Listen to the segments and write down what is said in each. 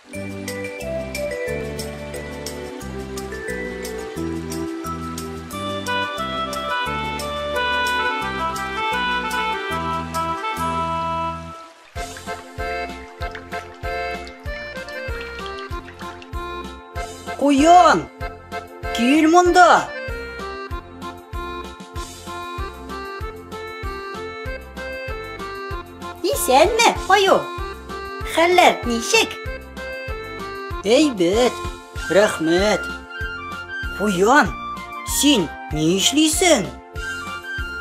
Куян, кил монда. Исәнме, аю? Хәлләр ничек? Әйбәт, рәхмәт. Куян, син ни эшлисең?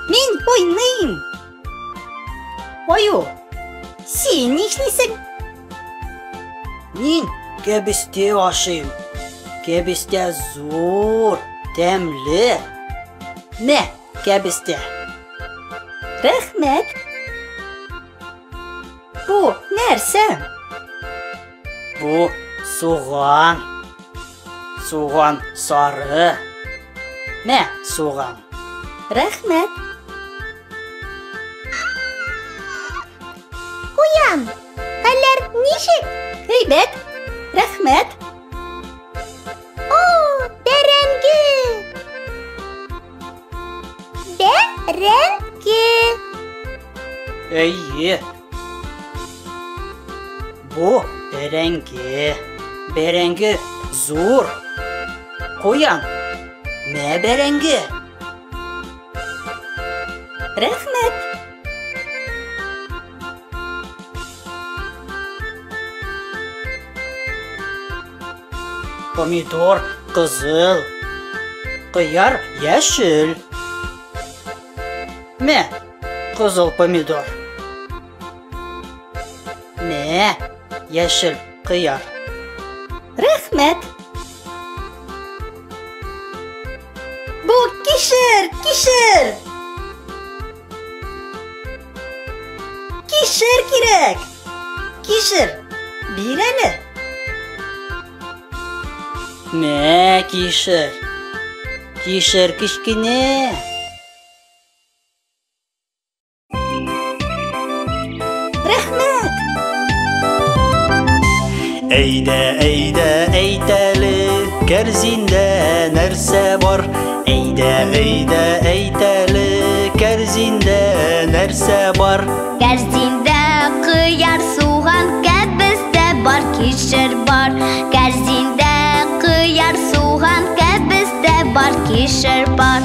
Мин уйныйм. Аю, син ни эшлисең? Мин кәбестә ашыйм. Кәбестә зур, тәмле. Мә, кәбестә. Рәхмәт. Бу нәрсә? Бу суган. Суган сары. Мә, суган. Рәхмәт. Куян, хәлләр ничек? Әйбәт. Рәхмәт. О, бәрәңге! Бәрәңге! Әйе. Бу бәрәңге. Бәрәңге зур. Куян. Мә бәрәңге. Рәхмәт. Помидор кызыл. Кыяр яшел. Мә, кызыл помидор. Мә, яшел кыяр. Рәхмәт. Бу кишер, кишер. Кишер кирәк. Кишер, бир әле. Мә, кишер. Кишер кечкенә. Рәхмәт. Әйдә, әйдә, әйт әле, кәрзиндә нәрсә бар? Әйдә, әйдә, әйт әле, кәрзиндә нәрсә бар? Кәрзиндә кыяр, суган, кәбестә бар, кишер бар. Кәрзиндә кыяр, суган, кәбестә бар, кишер бар.